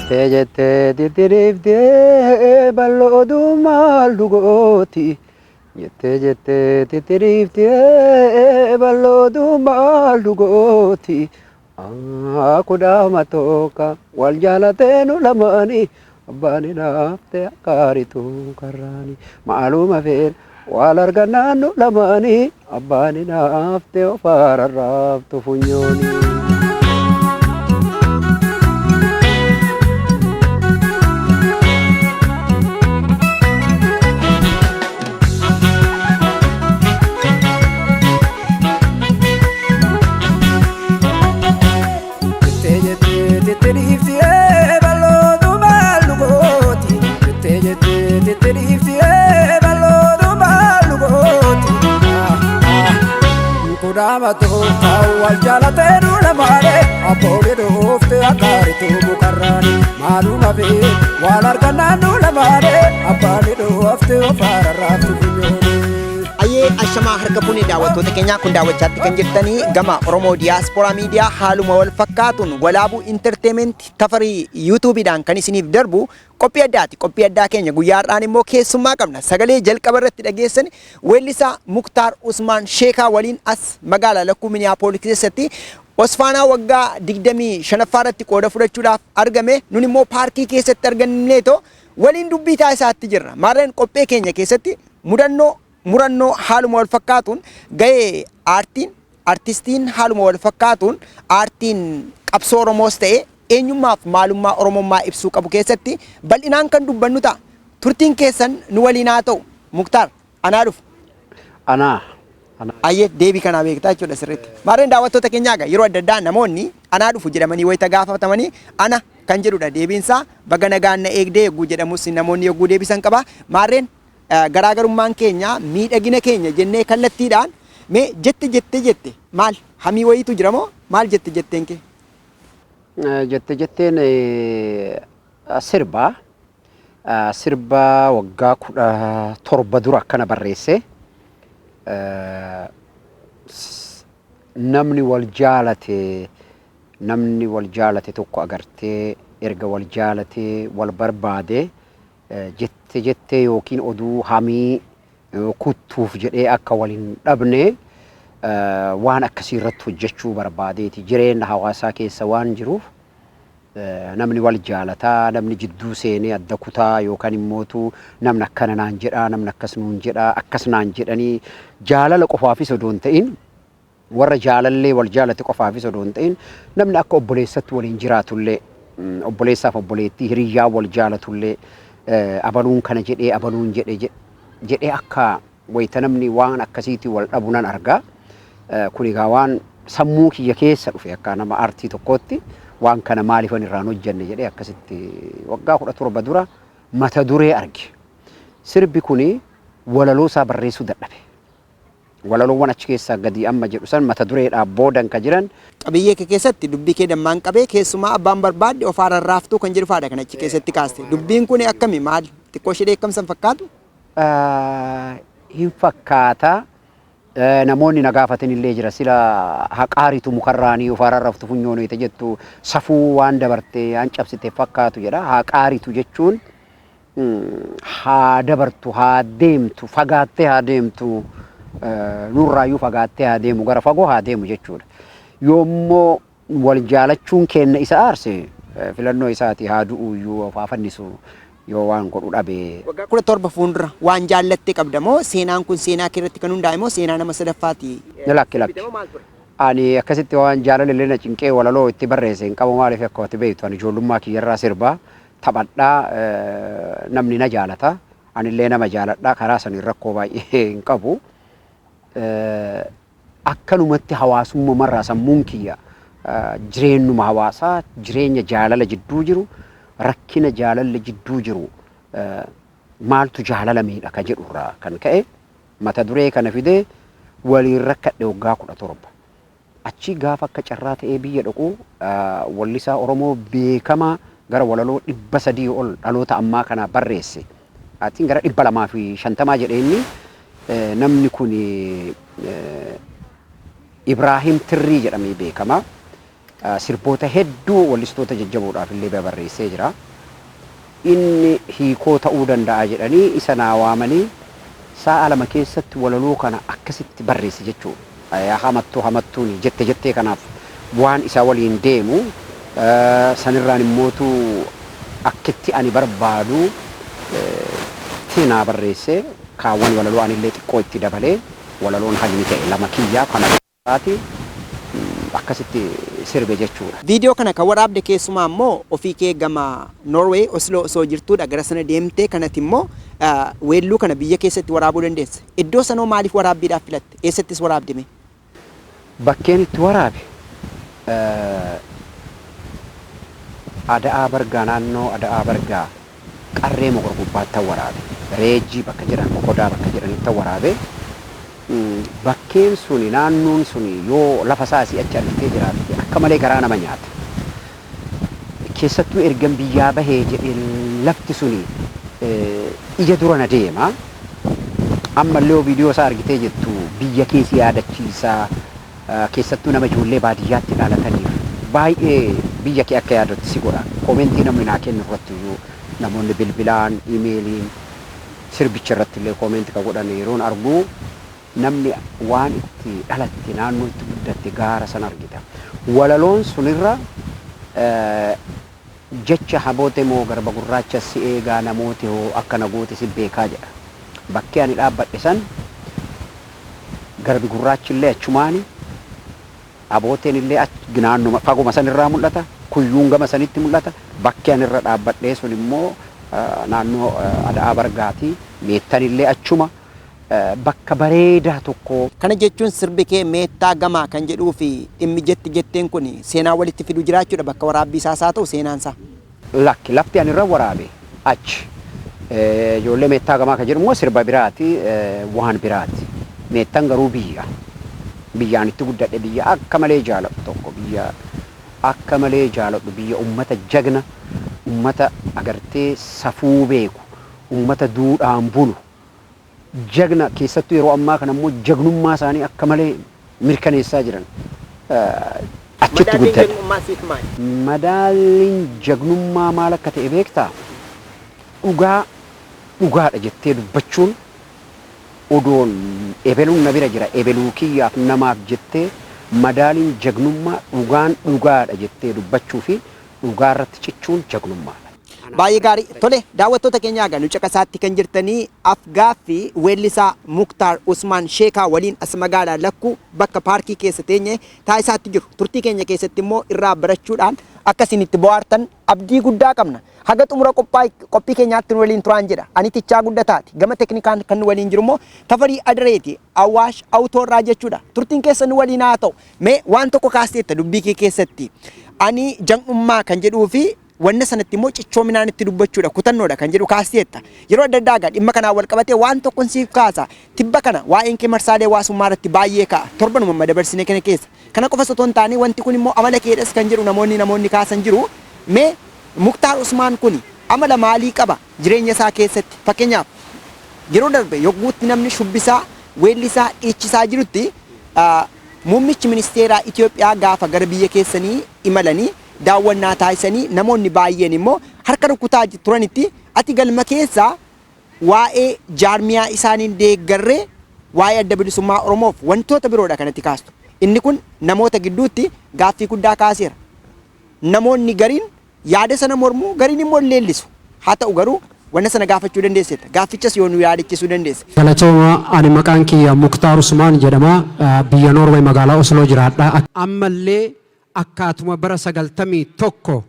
Jettee jettee titiriiftee bal'oo oduu maal dhugooti. Jettee jettee titiriiftee bal'oo oduu maal dhugooti. Kudhaama tokko wal jaalatee nu lamaanii abbaan hinaaftee akkaaritu karraanii maaluma feen wal argannaan nu lamaanii abbaan hinaaftee ofaararraaftu funyoonii. Jettee jettee titiriiftee bal'ootu maal gooti. Jettee jettee titiriiftee bal'ootu maal gooti. Kudhaama tokko wal jaalatee nu lamaane abboonni dhuufte akkaaritu mukarraani maaluma fee wal argannaan nu lamaane abbaani dhuufte ofaararraaftu funyooni. Ayyee, ashamaa, harka fuunee daawwattoota keenyaa. Kun daawwachaatti kan jirtanii gama Oromoo Diyaasporaa Miidiyaa, haaluma wal fakkaatuun Walaabuu Entertainment Tafarii YouTubeiidhaan kan isiniif darbu qophii addaati. Qophii addaa keenya guyyaa har'aan immoo keessummaa qabna. Sagalee jalqaba irratti dhageessan weellisaa Muktaar Usmaan Sheekaa waliin as magaalaa lakkuu Minneapolis keessatti Osfaanaa waggaa 25ffaa irratti qooda fudhachuudhaaf argame. Nun immoo paarkii keessatti arganneetoo waliin dubbii taasisaatti jirra. Maarreen qophee keenya keessatti mudannoo, murannoo, haaluma wal fakkaatuun gahee aartiin, artistiin, haaluma wal fakkaatuun aartiin qabsoo Oromoos ta'e eenyummaaf maalummaa Oromummaa ibsuu qabu keessatti bal'inaan kan dubbannu ta'a. Turtiin keessan nu waliin haa ta'u. Muktaar, anaa dhufu. Anaa. Ayyee, deebii kanaa beektaa jechuudha sirriitti. Maarreen daawwattoota keenyaa egaa yeroo adda addaa namoonni anaa dhufu jedhamanii wayita gaafatamanii ana kan jedhudha deebiinsaa. Baga nagaan na eegdee yogguu jedhamus namoonni yogguu deebisan qaba. Maarreen garaagarummaan keenya miidhagina keenya jennee kallattiidhaan mee jette jette jette maal, hamii wayiitu jira moo maal jette jetteen kee? Jette jetteen sirba. Sirba waggaa 17 dura akkana barreesse. Namni wal jaalate tokko agartee erga wal jaalatee wal barbaade jette jettee yookiin oduu hamii kuttuuf jedhee akka wal hin dhabne waan akkasii irratti hojjechuu barbaadeeti. Jireenya hawaasaa keessa waan jiruuf namni wal jaalataa namni jidduu seenee adda kutaa yookaan immootu namni akkana naan jedhaa, namni akkas nuun jedhaa, akkas naan jedhanii jaalala qofaafis odoo hin ta'in, warra jaalallee wal jaalate qofaafis odoo hin ta'in, namni akka obboleessatti waliin jiraatullee, obboleessaaf obboleettii, hiriyyaa wal jaalatullee, abaluun kana jedhee, abaluun jedhe jedhee akka wayita namni waan akkasiitii wal dhabu nan argaa. Kun egaa waan sammuu kiyya keessa dhufe, akka nama aartii tokkootti waan kana maaliifan irraan hojjenne jedhee akkasitti waggaa 17 dura mata duree arge. Sirbi kuni walaloo isaa barreessuu dadhabe. Walaloowwan achi keessaa gadi amma jedhu san mata dureedhaa boodan ka jiran. Qabiyyee kee keessatti dubbii kee dammaan qabee, keessumaa abbaan barbaadde of rarraaftuu kan jedhu faadha kan achi keessatti kaaste. Dubbiin kun akkami, maal, xiqqoo ishee dheekkamsan fakkaatu? Hin fakkaata. Namoonni na gaafatan illee jira, sila haqaaritu mukarraanii of rarraftu funyoon jettu safuu waan dabarte waan cabsite fakkaatu jedha. Haqaaritu jechuun haa dabartu, haa deemtu, fagaattee haa deemtu, nurraayyuu fagaattee haa deemu, gara fagoo haa deemu jechuudha. Yoommoo wal jaalachuun kenna isa aarse, filannoo isaati, haa du'uyyuu, of haa fannisu yoo waan godhu dhabe. Waggaa 17 fuuldura waan jaallatte qabda moo, seenaan kun seenaa kee irratti kan hundaa'e moo, seenaa nama sadaffaati? Lakki, lakki. Ani akkasitti waan jaalala illee na cinqee walaloo itti barreesse hin qabu. Maaliif, akka ati beektu ani ijoollummaa kiyyarraa sirbaa taphadhaa, namni na jaalata, anillee nama jaaladhaa, karaa saniin rakkoo baay'ee hin qabu. Akkanumatti hawaasummamarraa sammuun kiyya jireenyuma hawaasaa, jireenya jaalala jidduu jiru, rakkina jaalalli jidduu jiru, maaltu jaalala miidha ka jedhurraa kan ka'e mata duree kana fidee waliin rakkadhe waggaa 17. Achi gaafa akka carraa ta'ee biyya dhaqu wallisaa Oromoo beekamaa gara walaloo 300 ol dhaloota ammaa kana barreesse. Atiin gara 250 jedhee inni namni kun Ibraahim Tirrii jedhamee beekama. Sirboota hedduu wallistoota jajjaboodhaaf illee babarreessee jira. Inni hiikoo ta'uu danda'a jedhanii isa naa waamanii sa'a 2 keessatti walaloo kana akkasitti barreesse jechuudha. Yaa hamattuu hamattuuni jette jettee kanaaf waan isaa waliin deemu sanirraan immootu akkitti ani barbaadu tti naa barreesse. Kaawwan walaloo anillee xiqqoo itti dabalee walaloon hagni ta'e 2 kiyyaa kana isaati akkasitti sirbe jechuudha. Viidiyoo kana kan waraabde keessumaa immoo ofii kee gama Norway Oslo osoo jirtuudha gara sana deemtee kanati immoo weelluu kana biyya keessatti waraabuu dandeesse. Iddoo sanoo maaliif waraabbiidhaaf filatte? Eessattis waraabde mee? Bakkeen itti waraabe Ada'aa Bargaa naannoo Ada'aa Bargaa Qarree Mogor gubbaattan waraabe. Reejjii bakka jedhan Qoqodaa bakka jedhanittan waraabe. Bakkeen suni naannoon suni yoo lafa isaa asii achi argitee jiraatte akka malee garaa nama nyaata. Keessattuu ergan biyyaa bahee jedhee lafti suni ija dura na deema. Ammallee yoo viidiyoo isaa argitee jettu biyya kee si yaadachiisa. Keessattuu nama ijoollee baadiyyaatti dhalataniif baay'ee biyya kee akka yaadattu si godha. Koomentii namni naa kennu irratti iyyuu namoonni bilbilaan, imeeliin sirbicha irratti illee koomenti ka godhan yeroon argu namni waan itti dhalatte naannoo itti guddatte gaara sana argita. Walaloon sunirra jecha haboote moo garba gurraacha si eegaa namooti hoo akka na goote si beekaa jedha. Bakkee ani dhaabbadhe san garbi gurraachi illee achumaani abooteen illee naannuma faguma san irraa mul'ata kuyyuun gama sanitti mul'ata bakkee ani irra dhaabbadhee sun immoo naannoo Ada'aa Bargaati meettan illee achuma bakka bareedaa tokko. Kana jechuun sirbi kee Meettaa Gamaa kan jedhuu fi dhimmi jetti jetteen kun seenaa walitti fidu jiraachuudha bakka waraabbii isaas haa ta'u seenaan isaa. Lakki lafti ani irra waraabe achi. Ijoollee Meettaa Gamaa kan jedhu immoo sirba biraati waan biraati. Meettan garuu biyya. Biyya ani itti guddadhe biyya akka malee jaaladhu tokko biyya akka malee jaaladhu biyya ummata jagna ummata agartee safuu beeku ummata duudhaan bulu jagna keessattuu yeroo ammaa kana immoo jagnummaa isaanii akka malee mirkaneessaa jiran achitti Madaalliin guddadhe. jagnummaa siif maali? Madaalliin jagnummaa maal akka ta'e beektaa? Dhugaa dhugaadha jettee dubbachuun odoon ebeluun na bira jira ebeluu kiyyaaf namaaf jettee madaaliin jagnummaa dhugaan dhugaadha jettee dubbachuu fi dhugaa irratti cichuun jagnummaadha. Baay'ee gaarii. Tole daawwattoota keenyaa egaa nu caqasaatti kan jirtanii af-gaaffii weellisaa Muktaar Usmaan Sheekaa waliin as magaalaa Lakkuu bakka paarkii keessa teenye taasisaatti jiru. Turtii keenya keessatti immoo irraa barachuudhaan akka isin itti bohaartan abdii guddaa qabna. Haga xumura qophii keenyaatti nu waliin turaan jedha. Ani Tichaa Guddataati. Gama teknikaan kan nu waliin jiru immoo Tafarii Adareeti. Awaash Awutoo irraa jechuudha. Turtiin keessan nu waliin haa ta'u. Mee waan tokko kaasteetta dubbii kee keessatti. Ani jagnummaa kan jedhuu fi wanna sanatti immoo cichoominaan itti dubbachuudha, kutannoodha kan jedhu kaasteetta. Yeroo adda addaa egaa dhimma kanaan wal qabatee waan tokkon siif kaasa. Tibba kana waa'een kee marsaalee hawaasummaa irratti baay'ee ka'a. Torbanuma amma dabarsine kana keessa. Kana qofas otoo hin taane wanti kun immoo amala keedhas kan jedhu namoonni namoonni kaasan jiru. Mee Muktaar Usmaan kuni amala maalii qaba jireenya isaa keessatti? Fakkeenyaaf yeroo darbe yogguutti namni shubbisaa, weellisaa, dhiichisaa jirutti Muummichi Ministeeraa Itoophiyaa gaafa gara biyya keessanii imalanii daawwannaa taasisanii namoonni baay'een immoo harka rukutaa turanitti ati galma keessa waa'ee jaarmiyaa isaaniin deeggarree waa'ee Adda Bilisummaa Oromoof wantoota biroodha kanatti kaastu. Inni kun namoota gidduutti gaaffii guddaa kaaseera. Namoonni gariin yaada sana mormu, gariin immoo leellisu. Haa ta'u garuu wanna sana gaafachuu dandeesseetta. Gaaffichas yoo nu yaadachisuu dandeesse. Galatooma ani maqaan kiyya Muktaar Usmaan jedhama biyya Norway magaalaa Oslo jiraadha. Ammallee akkaatuma bara 91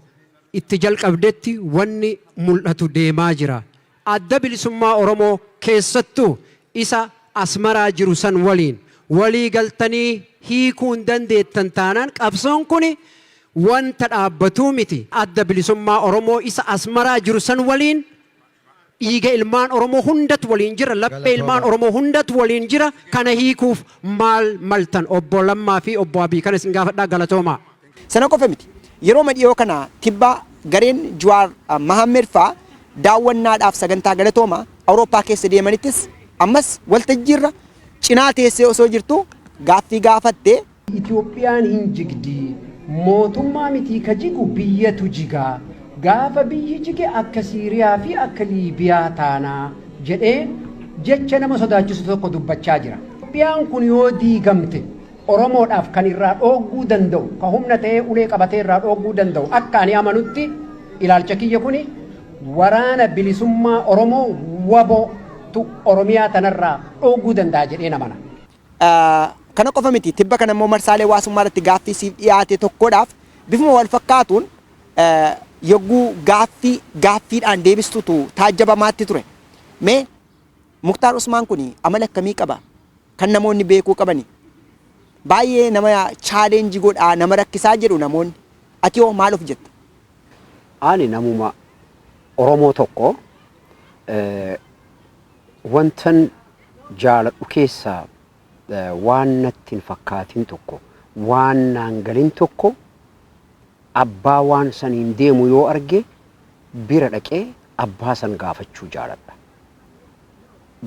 itti jalqabdetti wanni mul'atu deemaa jira. Adda Bilisummaa Oromoo keessattuu isa Asmaraa jiru san waliin walii galtanii hiikuu hin dandeettan taanaan qabsoon kuni wanta dhaabbatuu miti. Adda Bilisummaa Oromoo isa Asmaraa jiru san waliin dhiiga ilmaan Oromoo hundatu waliin jira, laphee ilmaan Oromoo hundatu waliin jira. Kana hiikuuf maal maltan Obbo Lammaa fi Obbo Abiy? Kana isin gaafadha. Galatoomaa. Sana qofa miti. Yerooma dhiyoo kana tibba gareen Juwaar Mahaammed faa daawwannaadhaaf sagantaa galatooma Awurooppaa keessa deemanittis ammas waltajjiirra cinaa teessee osoo jirtuu gaaffii gaafatte. Itoophiyaan hin jigdi. Mootummaa mitii ka jigu, biyyatu jigaa. Gaafa biyyi jige akka Siiriyaa fi akka Liibiyaa taanaa jedhee jecha nama sodaachisu tokko dubbachaa jira. Itoophiyaan kun yoo diigamte Oromoodhaaf kan irraa dhoogguu danda'u, ka humna ta'ee ulee qabatee irraa dhoogguu danda'u, akka ani amanutti, ilaalcha kiyya kuni, Waraana Bilisummaa Oromoo, WBOtu Oromiyaa tanarraa dhoogguu danda'a jedheen amana. Kana qofa miti, tibba kana immoo marsaalee hawaasummaa irratti gaaffii siif dhiyaate tokkodhaaf bifuma wal fakkaatuun yogguu gaaffii gaaffiidhaan deebistutu taajjabamaatti ture. Mee Muktaar Usmaan kun amala akkamii qaba? Kan namoonni beekuu qabani. Baay'ee nama challenge godhaa, nama rakkisaa jedhu namoonni. Ati hoo maal of jetta? Ani namuma Oromoo tokko. Wantan jaaladhu keessaa waan natti hin fakkaatin tokko, waan naan galin tokko, abbaa waan saniin deemu yoo arge bira dhaqee abbaa san gaafachuu jaaladha.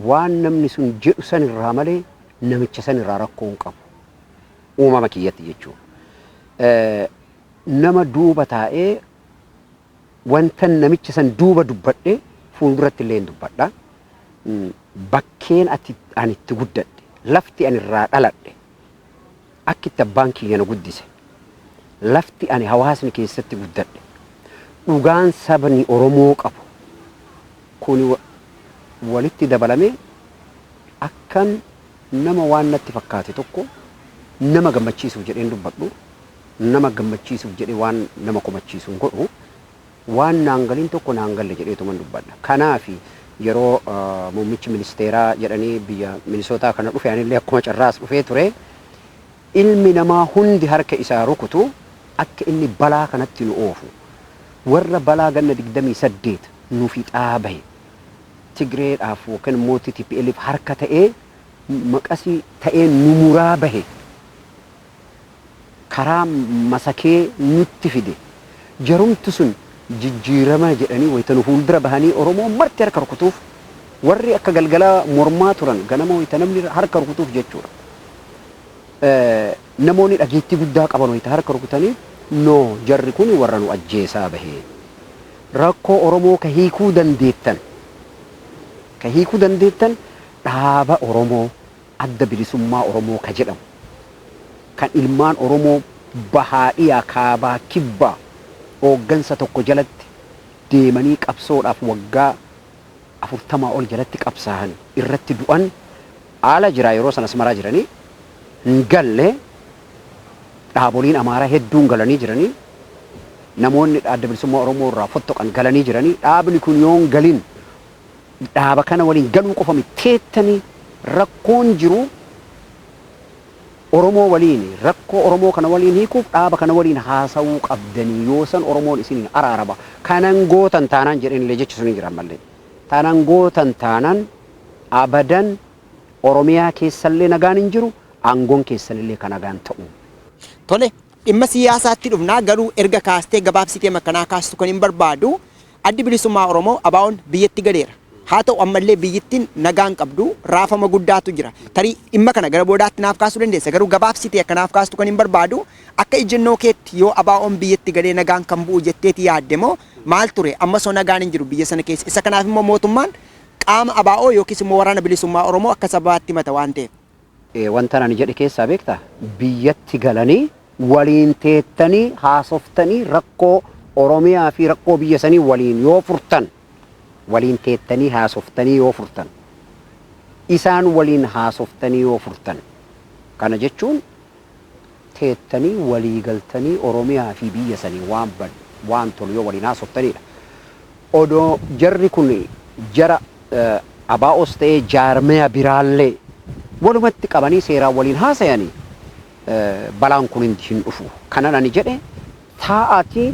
Waan namni sun jedhu san irraa malee namicha san irraa rakkoo hin qabu. Uumama kiyyatti jechuudha. Nama duuba taa'ee wantan namicha san duuba dubbadhe fuulduratti illee hin dubbadha. Bakkeen ati ani itti guddadhe, lafti ani irraa dhaladhe, akki itti abbaan kiyya na guddise, lafti ani hawaasni keessatti guddadhe, dhugaan sabni Oromoo qabu kuni walitti dabalamee akkan nama waan natti fakkaate tokko nama gammachiisuuf jedheen dubbadhu, nama gammachiisuuf jedhee waan nama komachiisu hin godhu, waan naan galin tokko naan galle jedheetuman dubbadha. Kanaafi yeroo muummichi ministeeraa jedhanii biyya Minisootaa kana dhufe, anillee akkuma carraas dhufee ture, ilmi namaa hundi harka isaa rukutu akka inni balaa kanatti nu oofu. Warra balaa ganna 28 nu fixaa bahe, Tigreedhaaf yookiin immoo TPLF harka ta'ee, maqasii ta'ee nu muraa bahe, karaa masakee nutti fide, jarumti sun jijjiirama jedhanii wayita nu fuuldura bahanii Oromoo marti harka rukutuuf, warri akka galgalaa mormaa turan ganama wayita namni harka rukutuuf jechuudha. Namoonni dhageettii guddaa qaban wayita harka rukutanii, no, jarri kun warra nu ajjeesaa bahe. Rakkoo Oromoo ka hiikuu dandeettan dhaaba Oromoo, Adda Bilisummaa Oromoo ka jedhamu, kan ilmaan Oromoo bahaa, dhiyaa, kaabaa, kibbaa hooggansa tokko jalatti deemanii qabsoodhaaf waggaa 40 ol jalatti qabsaa'an, irratti du'an, haala jira yeroo sanas maraa jiranii hin galle. Dhaaboliin Amaaraa hedduun galanii jiranii, namoonni Adda Bilisummaa Oromoo irraa fottoqan galanii jiranii, dhaabni kun yoo hin galin, dhaaba kana waliin galuu qofa miti, teettanii rakkoon jiru Oromoo waliin, rakkoo Oromoo kana waliin hiikuuf dhaaba kana waliin haasawuu qabdanii, yoo san Oromoon isiniin araarama. Kanan gootan taanaan jedheen illee jechi sun hin jiran mallee. Taanaan gootan taanaan abadan Oromiyaa keessallee nagaan hin jiru, aangoon keessanillee kan nagaan ta'u. Tole, dhimma siyaasaatti dhufnaa, garuu erga kaastee gabaabsitee makkanaa kaastu kan hin barbaadu, Addi Bilisummaa Oromoo, ABO'n, biyyatti galeera. Haa ta'u, ammallee biyyittiin nagaan qabdu, raafama guddaatu jira. Tarii dhimma kana gara boodaatti naaf kaasuu dandeessa. Garuu gabaabsitee akka naaf kaastu kan hin barbaadu, akka ejjennoo keetti yoo ABO'n biyyatti galee nagaan kan bu'u jetteeti yaadde moo maal ture? Amma osoo nagaan hin jiru biyya sana keessa. Isa kanaaf immoo mootummaan qaama ABO yookiis immoo Waraana Bilisummaa Oromoo akka sababaatti himata waan ta'eef. Wanta ani jedhe keessaa beektaa, biyyatti galanii waliin teettanii haasoftanii rakkoo Oromiyaa fi rakkoo biyya sanii waliin yoo furtan, waliin teettanii haasoftanii yoo furtan, isaan waliin haasoftanii yoo furtan, kana jechuun teettanii walii galtanii Oromiyaa fi biyya sanii waan bad waan tolu yoo waliin haasoftanidha. Odoo jarri kun jara ABOs ta'ee jaarmaya biraallee walumatti qabanii seeraan waliin haasayanii balaan kun hin dhufu. Kanan ani jedhe, taa'aatii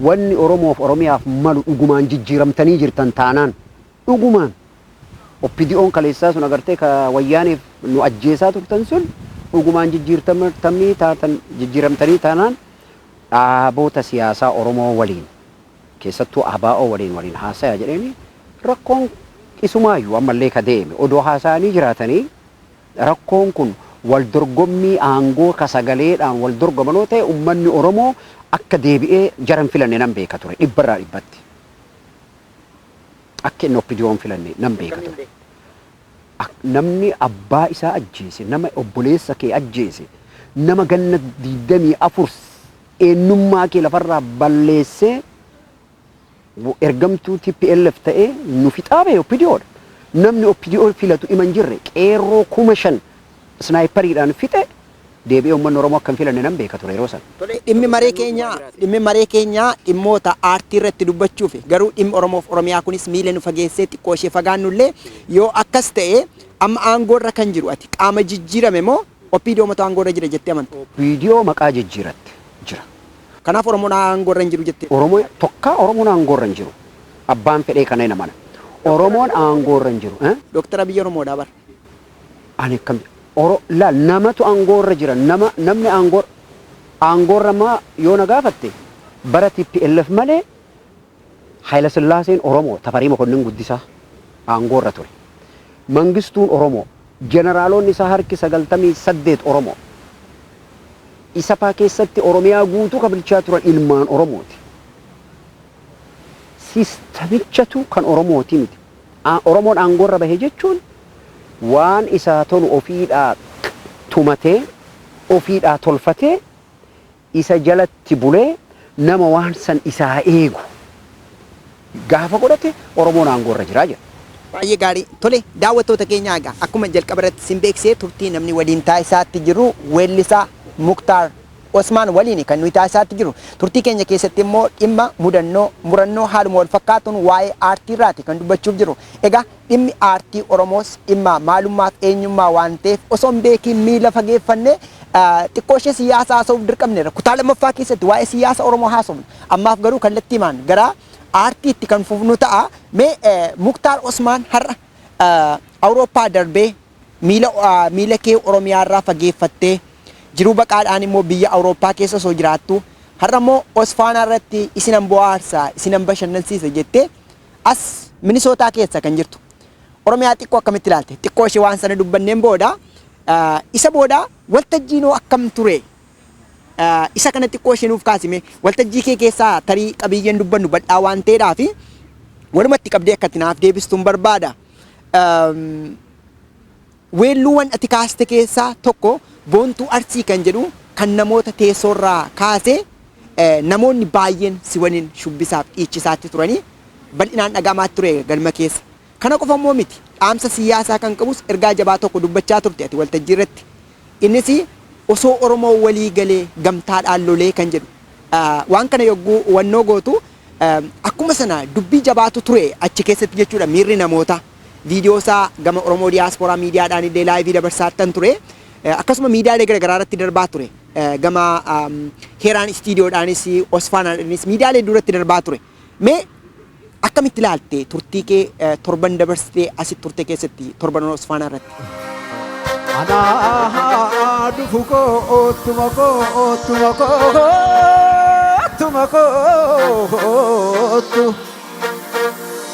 wanni Oromoof Oromiyaaf malu dhugumaan jijjiiramtanii jirtan taanaan, dhugumaan OPDO'n kaleessaa sun agartee ka Wayyaaniif nu ajjeesaa turtan sun dhugumaan jijjiiramtanii taatan, jijjiiramtanii taanaan, dhaabota siyaasaa Oromoo waliin, keessattuu ABO waliin haasaya jedheeni. Rakkoon isumaayyuu ammallee ka deeme odoo haasa'anii jiraatanii rakkoon kun Wal dorgommii aangoo ka sagaleedhaan wal dorgomanoo ta'e, uummanni Oromoo akka deebi'ee jara hin filanne nan beeka ture dhibbarraa dhibbatti. Akka inni OPDO hin filanne nan beeka ture. Namni abbaa isaa ajjeese, nama obboleessa kee ajjeese, nama ganna 24 eenyummaa kee lafarraa balleessee ergamtuu TPLF ta'ee nu fixaa bahe OPDOdha. Namni OPDO filatu dhima hin jirre, qeerroo 5000 sniperiidhaan fixe, deebi'ee uummanni Oromoo akka hin filanne nan beeka ture yeroo sana. Dhimmi maree keenyaa dhimmoota aartii irratti dubbachuuf, garuu dhimmi Oromoof Oromiyaa kunis miila nu fageessee xiqqoo ishee fagaannullee, yoo akkas ta'e amma aangoorra kan jiru ati qaama jijjiirame moo OPDO matu aangoorra jira jettee amanta? OPDO maqaa jijjiiratte jira. Kanaaf Oromoon aangoorra hin jiru jettee. Oromoo tokkaa, Oromoon aangoorra hin jiru. Abbaan fedhee kana hin amana. Oromoon aangoorra hin jiru. Dooktar Abiyyi Oromoodhaa bara. Ani akkam Oro laal, namatu aangoorra jira, nama namni aangoorra maa yoo na gaafatte, bara TPLF malee Haayila Sillaaseen Oromoo, Tafarii Mokonnin Guddisaa aangoorra ture. Mangistuun Oromoo, jeneraalonni isaa harki 98 Oromoo. Isapaa keessatti Oromiyaa guutuu kan bulchaa turan ilmaan Oromooti. Systemichatu kan Oromooti miti. Oromoon aangoorra bahe jechuun waan isaa tolu ofiidhaa tumatee, ofiidhaa tolfatee, isa jalatti bulee, nama waan san isaa eegu gaafa godhate Oromoon aangoorra jiraa jedha. Baay'ee gaarii. Tole, daawwattoota keenya, egaa akkuma jalqaba irratti sin beeksisee, turtii namni waliin taasisaatti jiru weellisaa Muktaar Osmaan waliin kan nuyi taasisaatti jiru. Turtii keenya keessatti immoo dhimma mudannoo murannoo haaluma wal fakkaatuun waa'ee aartii irraati kan dubbachuuf jiru. Egaa dhimmi aartii Oromoos dhimma maalummaaf eenyummaa waan ta'eef osoo hin beekiin miila fageeffannee xiqqoo ishee siyaasa haasa'uuf dirqamneerra. Kutaa lammaffaa keessatti waa'ee siyaasa Oromoo haasofna. Ammaaf garuu kallattiimaan gara aartiitti kan fufnu ta'a. Mee Muktaar Osmaan, har'a Awurooppaa darbee miila kee Oromiyaa irraa fageeffattee jiruu baqaadhaan immoo biyya Awurooppaa keessa osoo jiraattu, har'a immoo Osfaanaa irratti isinan bohaarsaa, isinan bashannansiisa jettee as Minisootaa keessa kan jirtu. Oromiyaa xiqqoo akkamitti ilaalte? Xiqqoo ishee waan sana dubbanneen booda, isa booda waltajjiinoo akkam ture? Isa kana xiqqoo ishee nuuf kaasime. Waltajjii kee keessaa tarii qabiyyeen dubbannu bal'aa waan ta'eedhaaf walumatti qabdee akka ati naaf deebistuun barbaada. Weelluuwwan ati kaaste keessaa tokko "Boontuu Arsii" kan jedhu kan namoota teessoorraa kaasee namoonni baay'een si waliin shubbisaaf dhiichisaatti turanii bal'inaan dhaga'amaatti ture galma keessa. Kana qofa immoo miti, dhaamsa siyaasaa kan qabus ergaa jabaa tokko dubbachaa turte ati waltajjii irratti. Innis osoo Oromoo walii galee gamtaadhaan lolee kan jedhu. Waan kana yogguu hubannoo gootu akkuma sana dubbii jabaatu ture achi keessatti jechuudha miirri namootaa. Viidiyoo isaa gama Oromoo Diyaasporaa miidiyaadhaan illee live dabarsaattan ture. Akkasuma miidiyaalee garaagaraa irratti darbaa ture. Gama Heeraan Istiidiyoodhaanis, Osfaanaadhaanis miidiyaalee duratti darbaa ture. Mee akkamitti ilaalte turtii kee torban dabarsitee asitti turte keessatti torban Osfaanaa irratti? Anaa dhufu koo, tuma koo, tuma koo, tuma koo,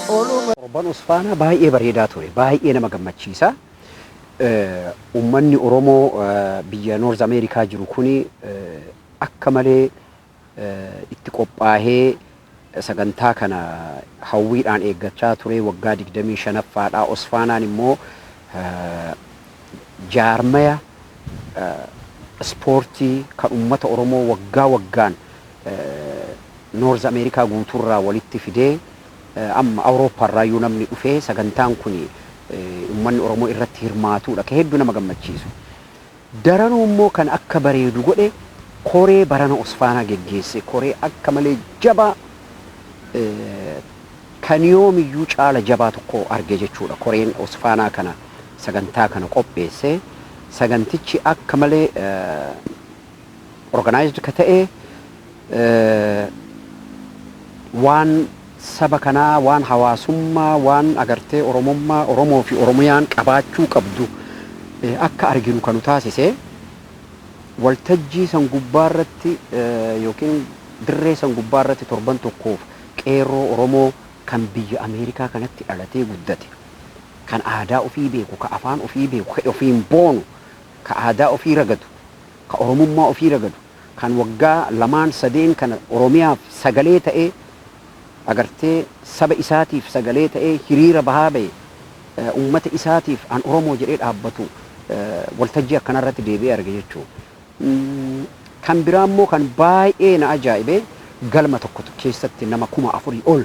oluma. Torban Osfaanaa baay'ee bareedaa ture. Baay'ee nama gammachiisa. Uummanni Oromoo biyya North Ameerikaa jiru kuni akka malee itti qophaa'ee sagantaa kana hawwiidhaan eeggachaa ture waggaa 25ffaadha. Osfaanaan immoo jaarmaya ispoortii kan uummata Oromoo waggaa waggaan North Ameerikaa guutuurraa walitti fidee, amma Awurooppaarraayyuu namni dhufee sagantaan kun uummanni Oromoo irratti hirmaatudha. Ka hedduu nama gammachiisu. Daranuu immoo kan akka bareedu godhe koree barana Osfaanaa geggeesse, koree akka malee jabaa, kan yoomiyyuu caala jabaa tokko arge jechuudha. Koreen Osfaanaa kana sagantaa kana qopheesse, sagantichi akka malee organized ka ta'e, waan saba kanaa, waan hawaasummaa, waan agartee Oromummaa, Oromoo fi Oromiyaan qabaachuu qabdu akka arginu kanu taasise. Waltajjii san gubbaa irratti yookiin dirree san gubbaa irratti torban tokkoof qeerroo Oromoo kan biyya Ameerikaa kanatti dhalatee guddate, kan aadaa ofii beeku, kan afaan ofii beeku, kan ofiin boonu. Ka aadaa ofii ragadu, ka Oromummaa ofii ragadu, kan waggaa lamaan sadeen kana Oromiyaaf sagalee ta'ee, agartee, saba isaatiif sagalee ta'ee hiriira bahaa bahe, ummata isaatiif an Oromoo jedhee dhaabbatu waltajjii akkanarratti deebi'ee arge jechuudha. Kan biraa immoo kan baay'ee na ajaa'ibe, galma tokko keessatti nama 4000 ol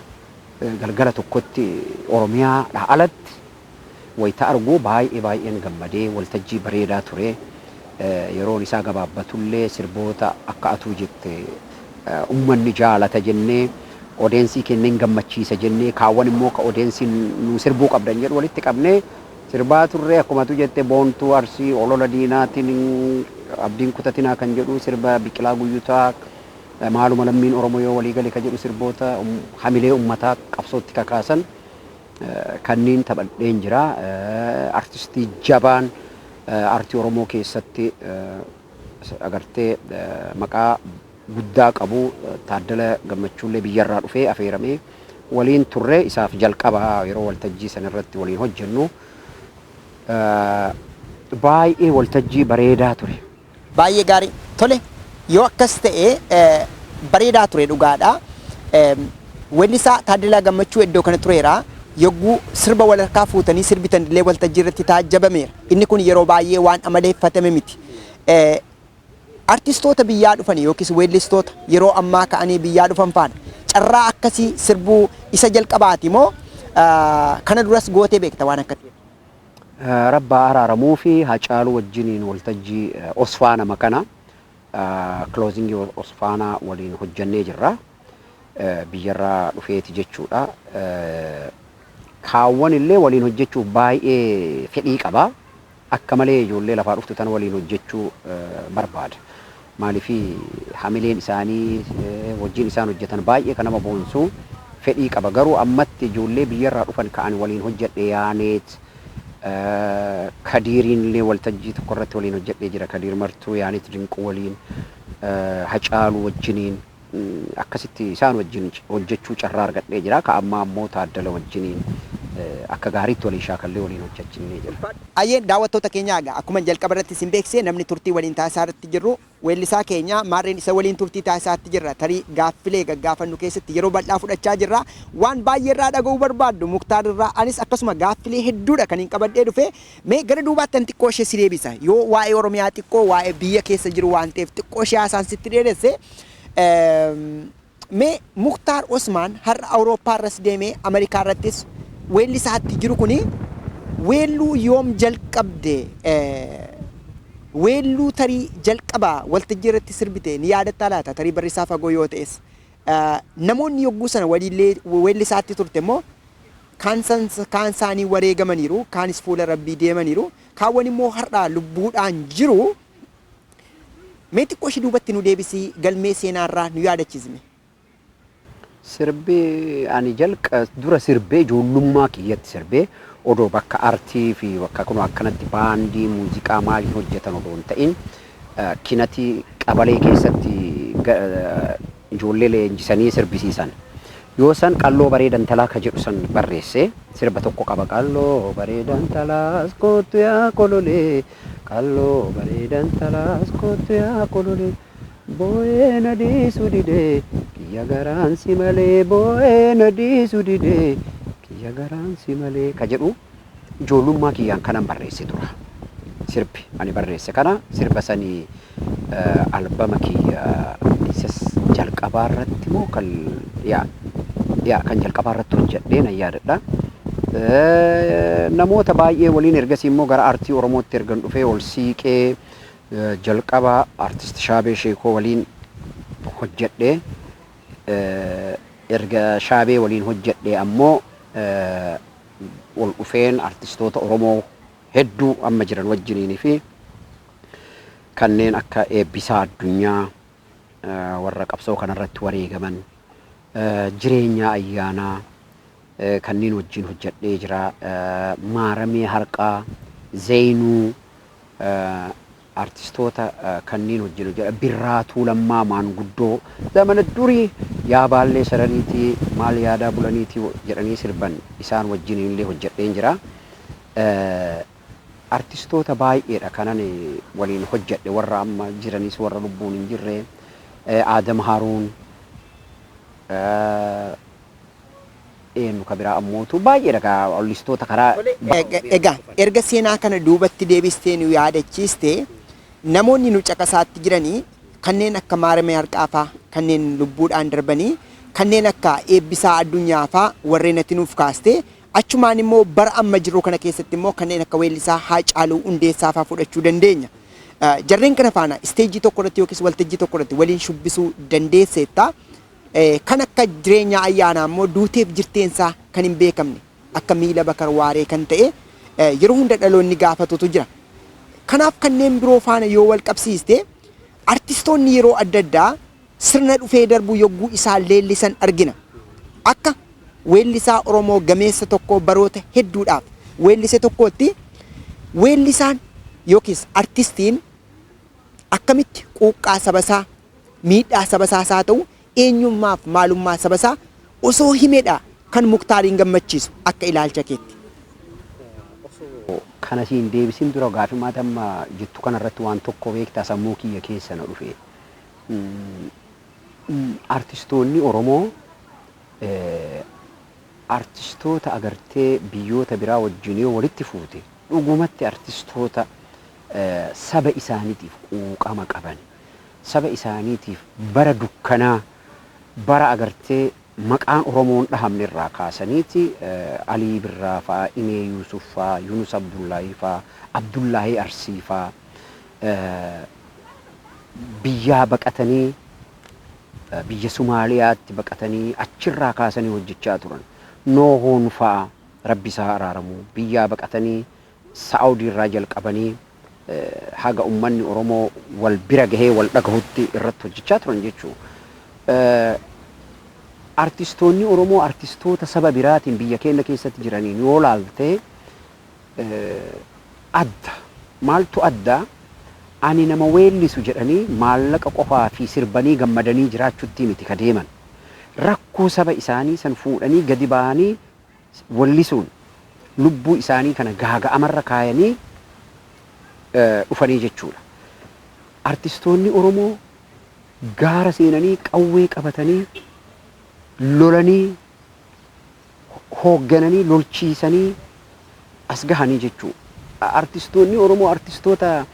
galgala tokkotti Oromiyaadhaa alatti wayita argu baay'ee baay'een gammadee. Waltajjii bareedaa ture. Yeroon isaa gabaabbatullee sirboota akka atuu jette ummanni jaalata jennee, audience kenneen gammachiisa jennee, kaawwan immoo ka audienceiin nu sirbuu qabdan jedhu walitti qabnee sirbaa turre. Akkuma atu jette, Boontuu Arsii, Olola Diinaatiin, Abdiin Kutatinaa kan jedhu sirba Biqilaa Guyyutaa, Maaluma Lammiin Oromoo Yoo Walii Gale kan jedhu, sirboota hamilee ummataa qabsootti kakaasan kanneen taphadheen jira. Artistii jabaan aartii Oromoo keessatti agartee maqaa guddaa qabu Taaddala Gammachuullee biyyarraa dhufee afeeramee waliin turre. Isaaf jalqaba yeroo waltajjii san irratti waliin hojjennu. Baay'ee waltajjii bareedaa ture. Baay'ee gaarii. Tole, yoo akkas ta'e bareedaa ture dhugaadha. Weellisaa Taaddalaa Gammachuu iddoo kana tureera. Yogguu sirba walharkaa fuutanii sirbitan illee waltajjii irratti taajjabameera. Inni kun yeroo baay'ee waan amaleeffatame miti. Artistoota biyyaa dhufan yookiis weellistoota yeroo ammaa ka'anii biyyaa dhufan faana carraa akkasii sirbuu isa jalqabaati moo kana duras gootee beekta waan akkasii? Rabbaa araaramuu fi Hacaaluu wajjiniin waltajjii Osfaana makana closing Osfaanaa waliin hojjannee jirra. Biyyarraa dhufeeti jechuudha. Kaawwan illee waliin hojjechuuf baay'ee fedhii qaba. Akka malee ijoollee lafaa dhuftu tana waliin hojjechuu barbaada. Maaliif, hamileen isaanii wajjin isaan hojjetan baay'ee kan nama boonsu, fedhii qaba. Garuu ammatti ijoollee biyyarraa dhufan ka'an waliin hojjedhe, Yaaneet, Kadiiriin illee waltajjii tokko irratti waliin hojjedhee jira. Kadiir Martuu, Yaaneet Dinquu waliin, Hacaaluu wajjiniin, akkasitti isaan wajjin hojjechuu carraa argadhee jira. Ka ammaa ammoo Taaddala wajjiniin akka gaariitti waliin shaakallee waliin hojjechinee jira. Ayyeen, daawwattoota keenya, egaa akkuma jalqaba irratti isin beeksise, namni turtii waliin taasisaa irratti jirru weellisaa keenya maarreen isa waliin turtii taasisaatti jirra. Tarii gaaffilee gaggaafannu keessatti yeroo bal'aa fudhachaa jirra. Waan baay'ee irraa dhaga'uu barbaaddu Muktaar irraa. Anis akkasuma gaaffilee hedduudha kan hin qabadhee dhufe. Mee gara duubaatti an xiqqoo ishee si deebisa. Yoo waa'ee Oromiyaa xiqqoo, waa'ee biyya keessa jiru waan ta'eef, xiqqoo ishee haasaan sitti dheeresse. Mee Muktaar Osmaan har'a Awurooppaa irras deemee Ameerikaa irrattis weellisaatti jiru kuni weelluu yoom jalqabde? Weelluu tarii jalqaba waltajjii irratti sirbite ni yaadattaa laata, tarii barri isaa fagoo yoo ta'es? Namoonni yogguu sana waliillee weellisaatti turte immoo kaan isaanii wareegamaniiru, kaanis fuula Rabbii deemaniiru, kaawwan immoo har'a lubbuudhaan jiru. Mee xiqqoo ishee duubatti nu deebisii galmee seenaarraa nu yaadachiisme. Sirbi ani jalqa dura sirbee, ijoollummaa kiyyatti sirbee, odoo bakka artii fi bakka kun akkanatti baandii muuziqaa maaliin hojjetan odoo hin ta'in, kinati qabalee keessatti ijoollee leenjisanii sirbisiisan. Yoo san "Qalloo bareedan talaa" ka jedhu san barreesse, sirba tokko qaba. "Qalloo bareedan talaas kootu yaa kololee, qalloo bareedan talaas kootu yaa kololee, boo'ee na dhiisu didee kiyya garaan si malee, boo'ee na dhiisu didee kiyya garaan si malee" ka jedhu ijoollummaa kiyyaan kanan barreesse dura. Sirbi ani barreesse kana, sirba sanii albama kiyya isas jalqabaa irratti moo kan yaa kan jalqabaa irratti hojjedhee nan yaadadha. Namoota baay'ee waliin ergasii immoo gara aartii Oromootti ergan dhufee ol siiqee, jalqaba artist Shaabee Sheekoo waliin hojjedhee, erga Shaabee waliin hojjedhee ammoo ol dhufeen artistoota Oromoo hedduu amma jiran wajjiniinii fi kanneen akka Eebbisaa Addunyaa, warra qabsoo kanarratti wareegaman, Jireenya Ayyaanaa, kanneen wajjin hojjedhee jira. Maaramee Harqaa, Zeenuu, artistoota kanneen wajjin hojjedha. Birraatuu Lammaa, maanguddoo zamana durii "Yaa baallee sarariitii maal yaadaa bulaniitii" jedhanii sirban, isaan wajjin illee hojjedheen jira. Artistoota baay'eedha kanan waliin hojjedhe, warra amma jiranis warra lubbuun hin jirre, Aadam Haruun, eenyu ka biraa ammootu baay'eedha ka wallistoota karaa. Egaa erga seenaa kana duubatti deebistee nu yaadachiiste, namoonni nu caqasaatti jiranii kanneen akka Maaramee Harqaafaa kanneen lubbuudhaan darbanii, kanneen akka Eebbisaa Addunyaafaa warreen ati nuuf kaaste, achumaan immoo bara amma jirru kana keessatti immoo kanneen akka weellisaa Haacaaluu Hundeessaafaa fudhachuu dandeenya. Jarreen kana faana isteejii tokko irratti yookiis waltajjii tokko irratti waliin shubbisuu dandeesseetta. Kan akka Jireenyaa Ayyaanaa immoo duuteef jirteensaa kan hin beekamne akka miila Bakar Waaree kan ta'e yeroo hunda dhaloonni gaafatutu jira. Kanaaf kanneen biroo faana yoo wal qabsiiste, artistoonni yeroo adda addaa sirna dhufee darbu yogguu isaan leellisan argina. Akka weellisaa Oromoo gameessa tokkoo baroota hedduudhaaf weellise tokkootti, weellisaan yookiis artistiin akkamitti quuqqaa sabasaa, miidhaa sabasaas haa ta'u eenyummaaf maalummaa sabasaa osoo himedha kan Muktaariin gammachiisu akka ilaalcha keetti? Osoo kana siin deebisin dura, gaafii amma jettu kanarratti waan tokko beektaa sammuu kiyya keessa na dhufe. Artistoonni Oromoo artistoota agartee biyyoota biraa wajjin yoo walitti fuute, dhugumatti artistoota saba isaaniitiif quuqama qaban, saba isaaniitiif bara dukkanaa, bara agartee maqaan Oromoon dhahamne irraa kaasaniiti Alii Birraa faa, Imee Yuusuf faa, Yunus Abdullaahii faa, Abdullaahii Arsii faa biyyaa baqatanii, biyya Somaaliyaatti baqatanii achirraa kaasanii hojjechaa turan. Noohoon faa, Rabbi isaa araaramu, biyyaa baqatanii Saa'udii irraa jalqabanii haga ummanni Oromoo wal bira gahee wal dhagahutti irratti hojjechaa turan jechuudha. Artistoonni Oromoo artistoota saba biraatiin biyya keenya keessatti jiraniin yoo laalte adda. Maaltu adda? Ani nama weellisu jedhanii maallaqa qofaa fi sirbanii gammadanii jiraachuutti miti ka deeman. Rakkoo saba isaanii san fuudhanii gadi bahanii wallisuun lubbuu isaanii kana gaaga'amarra kaayanii dhufanii jechuudha. Artistoonni Oromoo gaara seenanii qawwee qabatanii lolanii hooggananii lolchiisanii as gahanii jechuudha. Artistoonni Oromoo artistoota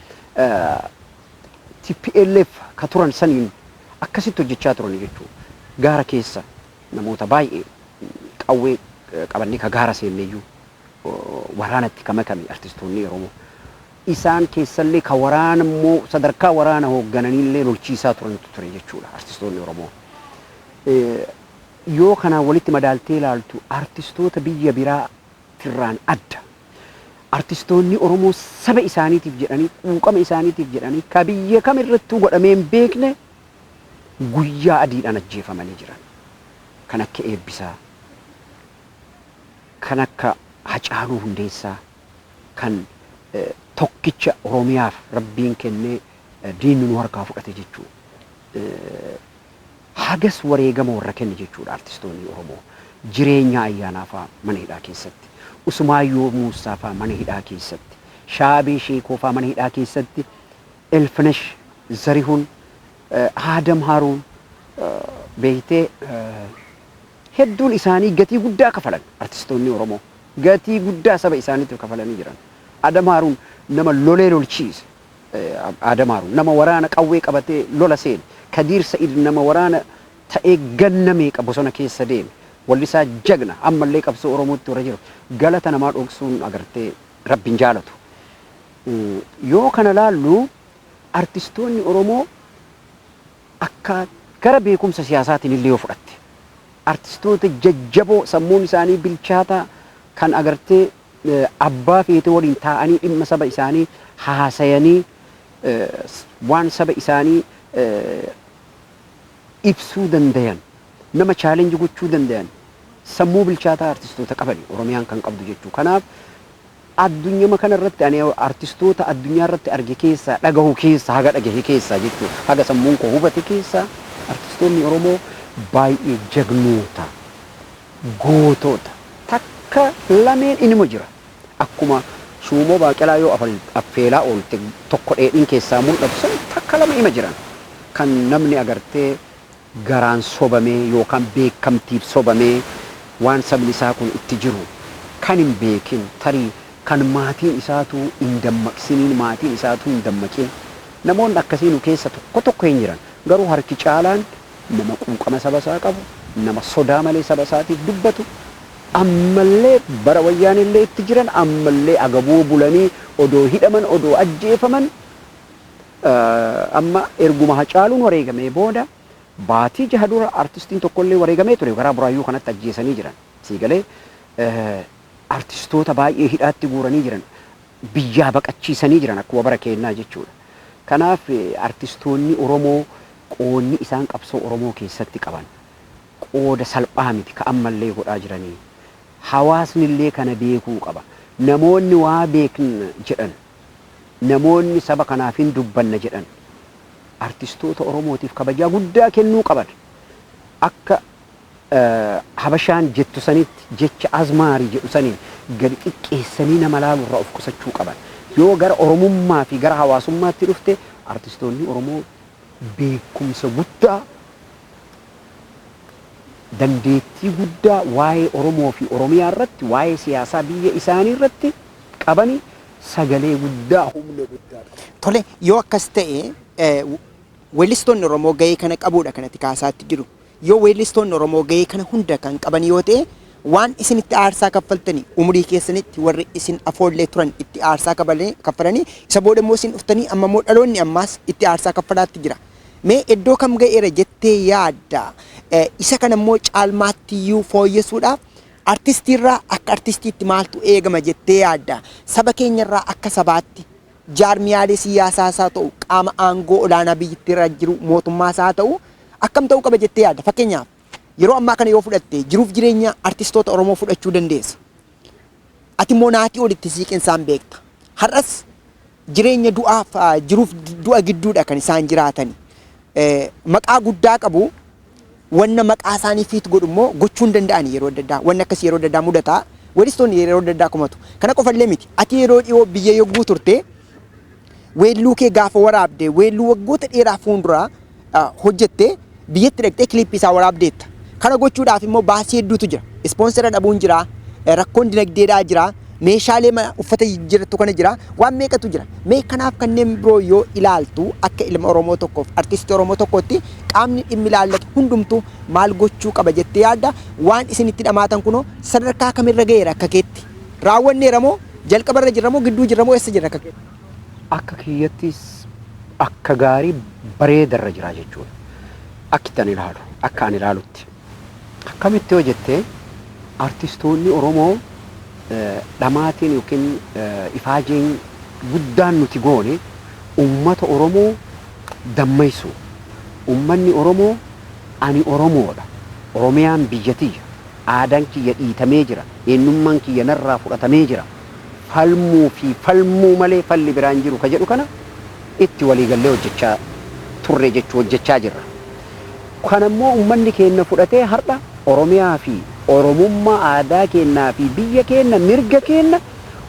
TPLF ka turan saniin akkasitti hojjechaa turan jechuudha. Gaara keessa namoota baay'ee qawwee qabannee ka gaara seenneyyuu waraanatti ka makame artistoonni Oromoo. Isaan keessallee ka waraana immoo sadarkaa waraana hooggananiillee lolchiisaa turantu ture jechuudha artistoonni Oromoo. Yoo kanaan walitti madaaltee ilaaltu, artistoota biyya biraa tirraan adda. Artistoonni Oromoo saba isaaniitiif jedhanii, quuqama isaaniitiif jedhanii, ka biyya kam irrattuu godhamee hin beekne guyyaa adiidhaan ajjeefamanii jiran. Kan akka Eebbisaa, kan akka Hacaaluu Hundeessaa, kan tokkicha Oromiyaaf Rabbiin kennee diinni nu harkaa fudhate jechuudha. Hagas wareegama warra kenne jechuudha artistoonni Oromoo. Jireenya Ayyaanaa fa'aa mana hidhaa keessatti, Usmaayyoo Muusaa fa'aa mana hidhaa keessatti, Shaabee Sheekoo fa'aa mana hidhaa keessatti, Elfinesh Zarihun, Aadam Haruun, beektee, hedduun isaanii gatii guddaa kafalan artistoonni Oromoo. Gatii guddaa saba isaaniitiif kafalanii jiran. Adam Haruun nama lolee lolchiise. Adam Haruun nama waraana qawwee qabatee lola seene. Kadiir Sa'id nama waraana ta'ee ganna meeqa bosona keessa deeme. Wallisaa jagna ammallee qabsoo Oromootti warra jiru. Galata namaa dhoksuun agartee Rabbiin jaalatu. Yoo kana laallu, artistoonni Oromoo akka gara beekumsa siyaasaatiin illee yoo fudhatte, artistoota jajjaboo sammuun isaanii bilchaataa kan agartee abbaa feete waliin taa'anii dhimma saba isaanii haasayanii waan saba isaanii ibsuu dandayan, nama challenge gochuu dandayan, sammuu bilchaataa artistoota qabani Oromiyaan kan qabdu jechuu. Kanaaf addunyama kana irratti ani artistoota addunyaa irratti arge keessaa, dhagahu keessaa, haga dhagahe keessaa jechuu, haga sammuun koo hubate keessaa, artistoonni Oromoo baay'ee jagnoota, gootota, takka lameen inuma jira. Akkuma Shuumoo baaqelaa yoo affeelaa oolte tokko dheedhiin keessaa mul'atu san takka lama ima jiran. Kan namni agartee garaan sobamee yookaan beekamtiif sobamee waan sabni isaa kun itti jiru kan hin beekin, tarii kan maatiin isaatu hin dammaqsiniin, maatiin isaatu hin dammaqin, namoonni akkasii nu keessa tokko tokko hin jiran. Garuu harki caalaan nama quuqama saba isaa qabu, nama sodaa malee saba isaatiif dubbatu, ammallee bara wayyaanillee itti jiran, ammallee agabuu bulanii odoo hidhaman, odoo ajjeefaman. Amma erguma Hacaaluun wareegamee booda baatii 6 dura artistiin tokkollee wareegamee ture, karaa Buraayyuu kanatti ajjeesanii jiran. Siigalee artistoota baay'ee hidhaatti guuranii jiran, biyyaa baqachiisanii jiran akkuma bara keenyaa jechuudha. Kanaaf artistoonni Oromoo qoonni isaan qabsoo Oromoo keessatti qaban qooda salphaa miti ka ammallee godhaa jiranii. Hawaasni illee kana beekuu qaba. Namoonni waa beekna jedhan, namoonni saba kanaaf hin dubbanna jedhan, artistoota Oromootiif kabajaa guddaa kennuu qaban. Akka Habashaan jettu sanitti jecha azmaarii jedhu saniin gadi xiqqeessanii nama laalu irraa of qusachuu qaban. Yoo gara Oromummaa fi gara hawaasummaatti dhufte, artistoonni Oromoo beekumsa guddaa, dandeettii guddaa waa'ee Oromoo fi Oromiyaa irratti, waa'ee siyaasaa biyya isaanii irratti qabani, sagalee guddaa, humna guddaa qabu. Tole, yoo akkas ta'e, weellistoonni Oromoo gahee kana qabuudha kanatti kaasaatti jiru. Yoo weellistoonni Oromoo gahee kana hunda kan qaban yoo ta'e, waan isin itti aarsaa kaffaltanii umurii keessanitti warri isin afoollee turan itti aarsaa kaffalanii, isa booda immoo isin dhuftanii, amma immoo dhaloonni ammaas itti aarsaa kaffalaatti jira. Mee iddoo kam ga'eera jettee yaadda? Isa kana immoo caalmaattiyyuu fooyyessuudhaaf artistiirraa akka artistiitti maaltu eegama jettee yaadda? Saba keenyarraa akka sabaatti jaarmiyaalee siyaasaas haa ta'u, qaama aangoo olaanaa biyyattiirra jiru mootummaas haa ta'u, akkam ta'uu qaba jettee yaadda? Fakkeenyaaf, yeroo ammaa kana yoo fudhatte, jiruuf jireenya artistoota Oromoo fudhachuu dandeessa. Ati immoo naatii olitti siiqinsaan beekta. Har'as jireenya du'aaf jiruuf du'a gidduudha kan isaan jiraatani. Maqaa guddaa qabu, wanna maqaa isaanii fiit godhu immoo gochuu hin danda'ani yeroo adda addaa. Wanni akkasii yeroo adda addaa mudataa. Weellistoonni yeroo adda addaa komatu. Kana qofallee miti. Ati yeroo dhiyoo biyya yogguu turte, weelluu kee gaafa waraabde, weelluu waggoota dheeraa fuulduraa hojjette, biyyatti dhaqxee kiliippii isaa waraabdeetta. Kana gochuudhaaf immoo baasii hedduutu jira. Ispoonsera dhabuun jira, rakkoon dinagdeedhaa jira, meeshaalee uffata jijjiirrattu kana jira, waan meeqatu jira. Mee kanaaf kanneen biroo yoo ilaaltu, akka ilma Oromoo tokkoof artistii Oromoo tokkootti qaamni dhimmi ilaallatu hundumtuu maal gochuu qaba jettee yaadda? Waan isin itti dhamaatan kunoo sadarkaa kamirra ga'eera akka keetti? Raawwanneera moo, jalqabarra jirra moo, gidduu jirra moo, eessa jirra akka keetti? Akka kiyyattis akka gaarii bareedarra jira jechuudha. Akki itti ani ilaalu, akka ani ilaalutti. Akkamitti yoo jette, artistoonni Oromoo dhamaatiin yookiin ifaajeen guddaan nuti goone uummata Oromoo dammaysu. Uummanni Oromoo ani Oromoodha. Oromiyaan biyya tiyya. Aadaan kiyya dhiitamee jira. Eenyummaan kiyya narraa fudhatamee jira. Falmuu fi falmuu malee falli biraan jiru ka jedhu kana itti waliigallee hojjechaa turre jechuu, hojjechaa jirra. Kanammoo uummanni keenya fudhatee har'a Oromiyaa fi Oromummaa, aadaa keenyaa fi biyya keenya, mirga keenya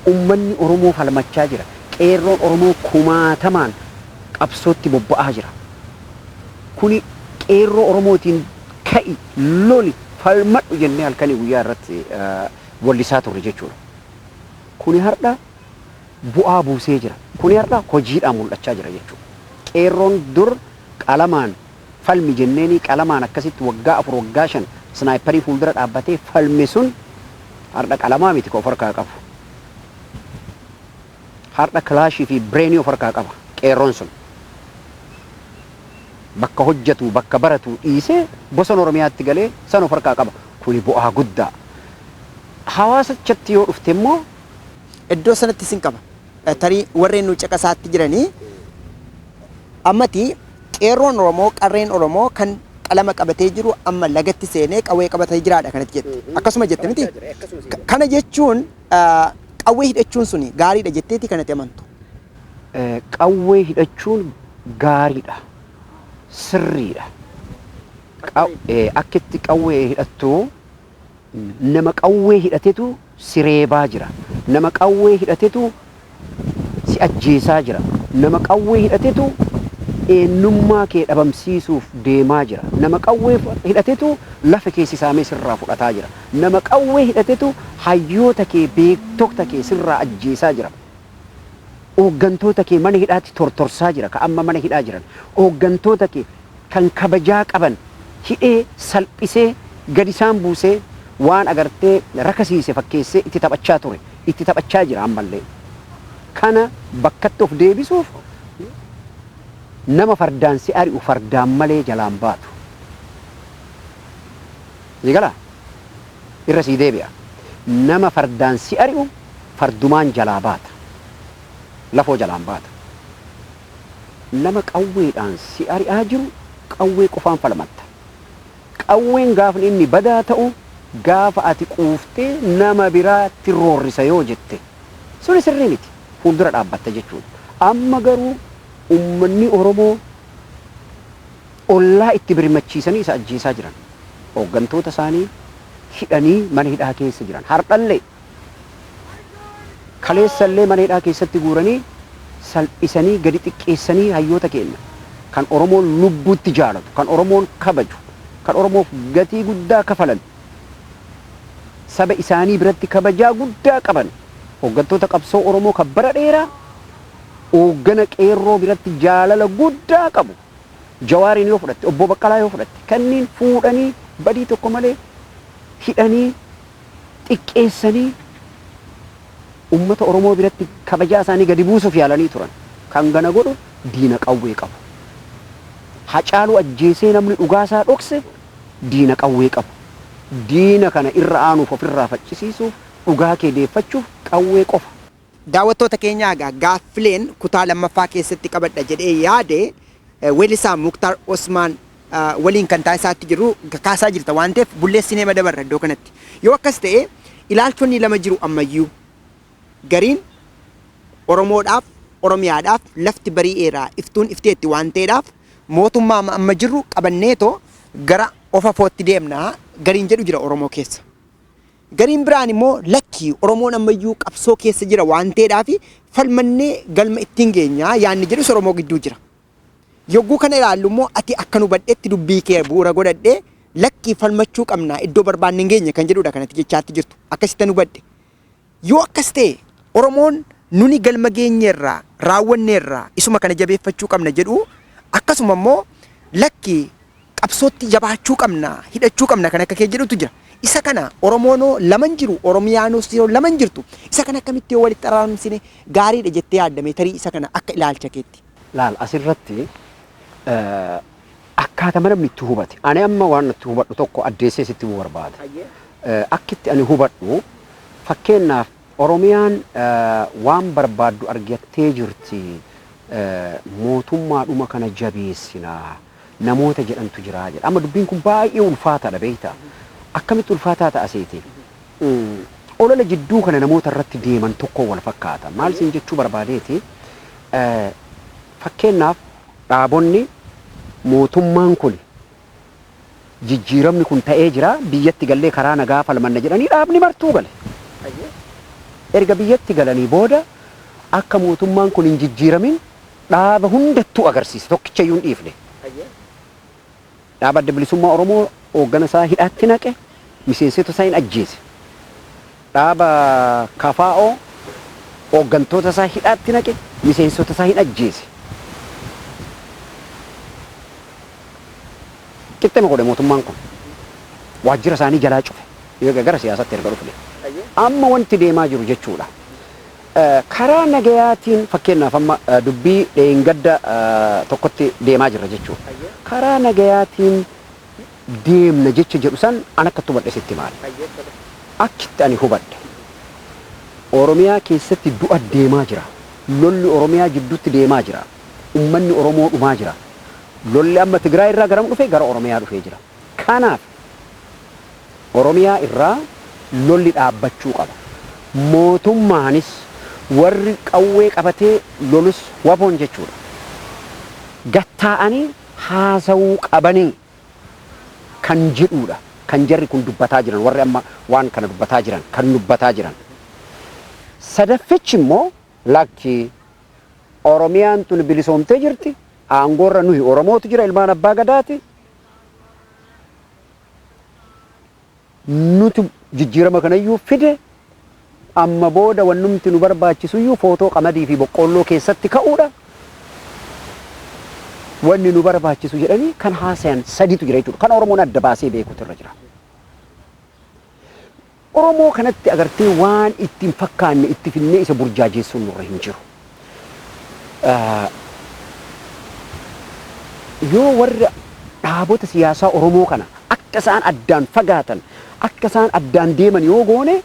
uummanni Oromoo falmachaa jira. Qeerroon Oromoo kumaatamaan qabsootti bobba'aa jira. Kuni qeerroo Oromootiin ka'i, loli, falmadhu jennee halkanii guyyaa irratti wallisaa turre jechuudha. Kuni har'a bu'aa buusee jira. Kuni har'a hojiidhaan mul'achaa jira jechuudha. Qeerroon dur qalamaan falmi jenneeni qalamaan akkasitti waggaa 4, waggaa 5 sniperii fuuldura dhaabbatee falme sun har'a qalamaa miti ka of harkaa qabu. Har'a kilaashii fi bireenii of harkaa qaba qeerroon sun. Bakka hojjetu, bakka baratu dhiisee bosona Oromiyaatti galee san of harkaa qaba. Kuni bu'aa guddaa. Hawaasichatti yoo dhufte immoo, Iddoo sanatti sin qaba. Tarii warreen nu caqasaatti jiranii, ammati qeerroon Oromoo, qarreen Oromoo kan qalama qabatee jiru amma lagatti seenee qawwee qabatee jiraadha kanatti jette. Akkasuma jette miti? Kana jechuun qawwee hidhachuun suni gaariidha jetteeti kanatti amantu? Qawwee hidhachuun gaariidha. Sirriidha. Akkitti qawwee hidhattu, nama qawwee hidhatetu si reebaa jira. Nama qawwee hidhatetu Si ajjeesaa jira. Nama qawwee hidhatetu eenyummaa kee dhabamsiisuuf deemaa jira. Nama qawwee hidhatetu lafa kee si saamee sirraa fudhataa jira. Nama qawwee hidhatetu hayyoota kee, beektota kee sirraa ajjeesaa jira. Hooggantoota kee mana hidhaatti tortorsaa jira, ka amma mana hidhaa jiran. Hooggantoota kee kan kabajaa qaban hidhee, salphisee, gadi isaan buusee, waan agartee rakasiise fakkeessee itti taphachaa ture. Itti taphachaa jira ammallee. Kana bakkatti of deebisuuf nama fardaan si ari'u fardaan malee jalaan baatu. Si galaa? Irra sii deebi'a. Nama fardaan si ari'u fardumaan jalaa baata. Lafoo jalaan baata. Nama qawweedhaan si ari'aa jiru qawwee qofaan falmatta. Qawween gaafni inni badaa ta'u gaafa ati quuftee nama biraatti roorrisa yoo jette suni sirrii miti. Fuuldura dhaabbatta jechuudha. Amma garuu ummanni Oromoo ollaa itti birmachiisanii isa ajjeesaa jiran. Hooggantoota isaanii hidhanii mana hidhaa keessa jiran. Hardhallee, kaleessallee mana hidhaa keessatti guuranii salphisanii gadi xiqqeessanii hayyoota keenya kan Oromoon lubbuutti jaalatu, kan Oromoon kabaju, kan Oromoof gatii guddaa kafalan, saba isaanii biratti kabajaa guddaa qaban, hooggantoota qabsoo Oromoo kan bara dheeraa hooggana qeerroo biratti jaalala guddaa qabu. Jawaariin yoo fudhatte, Obbo Baqqalaa yoo fudhatte, kanneen fuudhanii badii tokko malee hidhanii xiqqeessanii ummata Oromoo biratti kabajaa isaanii gadi buusuuf yaalanii turan. Kan gana godhu diina qawwee qabu. Hacaaluu ajjeesee namni dhugaasaa dhokse diina qawwee qabu. Diina kana irra aanuuf, ofirraa faccisiisuuf, dhugaa kee deeffachuuf qawwee qofa. Daawwattoota keenyaa, egaa gaaffileen kutaa lammaffaa keessatti qabadha jedhee yaade weellisaa Muktaar Osmaan waliin kan taasisaatti jiru kaasaa jirta waan ta'eef bulleessinee madabarra iddoo kanatti. Yoo akkas ta'e, ilaalchonni lama jiru ammayyuu. Gariin Oromoodhaaf, Oromiyaadhaaf lafti bari'eera, iftuun ifteetti waan ta'eedhaaf mootummaa amma jirru qabanneetoo gara ofa footti deemna gariin jedhu jira Oromoo keessa. Gariin biraan immoo lakkii, Oromoon ammayyuu qabsoo keessa jira waan ta'eedhaaf falmannee galma ittiin geenyaa yaanni jedhus Oromoo gidduu jira. Yogguu kana ilaallu immoo, ati akka nu badhetti dubbii kee bu'uura godhadhee, lakkii, falmachuu qabna, iddoo barbaanne hin geenye kan jedhudha kanatti jechaatti jirtu, akkasitti nu badhe. Yoo akkas ta'e, Oromoon nuni galma geenyeerraa, raawwanneerraa, isuma kana jabeeffachuu qabna jedhu, akkasuma immoo lakkii, qabsootti jabaachuu qabna, hidhachuu qabna kan akka kee jedhutu jira. Isa kana Oromoonoo laman jiru, Oromiyaanos yeroo laman jirtu, isa kana akkamitti yoo walitti araarumsine gaariidha jettee yaaddame, tarii isa kana akka ilaalcha keetti? Laal, asirratti akkaatama namni itti hubate. Ani amma waan itti hubadhu tokko addeessee sitti himuu barbaada. Akkitti ani hubadhu, fakkeenyaaf Oromiyaan waan barbaaddu argattee jirti, mootummaadhuma kana jabeessinaa namoota jedhantu jira jedha. Amma dubbiin kun baay'ee ulfaataadha, beektaa. Akkamitti ulfaataa ta'a seete? Olola jidduu kana namoota irratti deeman tokko wal fakkaata. Maal siin jechuu barbaadeeti? Fakkeenyaaf dhaabonni mootummaan kun jijjiiramni kun ta'ee jira, biyyatti gallee karaa nagaa falmanna jedhanii dhaabni martuu gale. Erga biyyatti galanii booda akka mootummaan kun hin jijjiiramin dhaaba hundattuu agarsiise, tokkicha iyyuu hin dhiifne. Dhaaba Adda Bilisummaa Oromoo hooggana isaa hidhaatti naqe, miseensota isaa hin ajjeese. Dhaaba KFO hooggantoota isaa hidhaatti naqe, miseensota isaa hin ajjeese. Qixxema godhe mootummaan kun. Waajjira isaanii jalaa cufe. Gara siyaasatti erga dhufne. Amma wanti deemaa jiru jechuudha. Karaa nagayaatiin, fakkeenyaaf amma dubbii dheengadda tokkotti deemaa jirra jechuudha. Karaa nagayaatiin deemna jecha jedhu san an akka hubadhe sitti maali? Akkitti ani hubadhe, Oromiyaa keessatti du'a deemaa jira. Lolli Oromiyaa jidduutti deemaa jira. Ummanni Oromoo dhumaa jira. Lolli amma Tigraay irraa garam dhufe? Gara Oromiyaa dhufee jira. Kanaaf Oromiyaa irraa lolli dhaabbachuu qaba. Mootummaanis warri qawwee qabatee lolus, waboon jechuudha, gattaa'anii haasawuu qabanii kan jedhuudha. Kan jarri kun dubbataa jiran, warri amma waan kana dubbataa jiran, kan dubbataa jiran. Sadaffichi immoo Lakki, Oromiyaan tun bilisoomtee jirti. Aangoorra nuyi Oromootu jira, ilmaan abbaa gadaati. Nuti jijjiirama kanayyuu fide, amma booda wannumti nu barbaachisuyyuu footoo qamadii fi boqqoolloo keessatti ka'uudha. Wanni nu barbaachisu jedhanii kan haasayan sadiitu jira jechuudha. Kan Oromoon adda baasee beekutu irra jira. Oromoo kanatti agartee waan itti hin fakkaanne itti finnee isa burjaajeessuun nurra hin jiru. Yoo warra dhaabota siyaasaa Oromoo kana akka isaan addaan fagaatan, akka isaan addaan deeman yoo goone,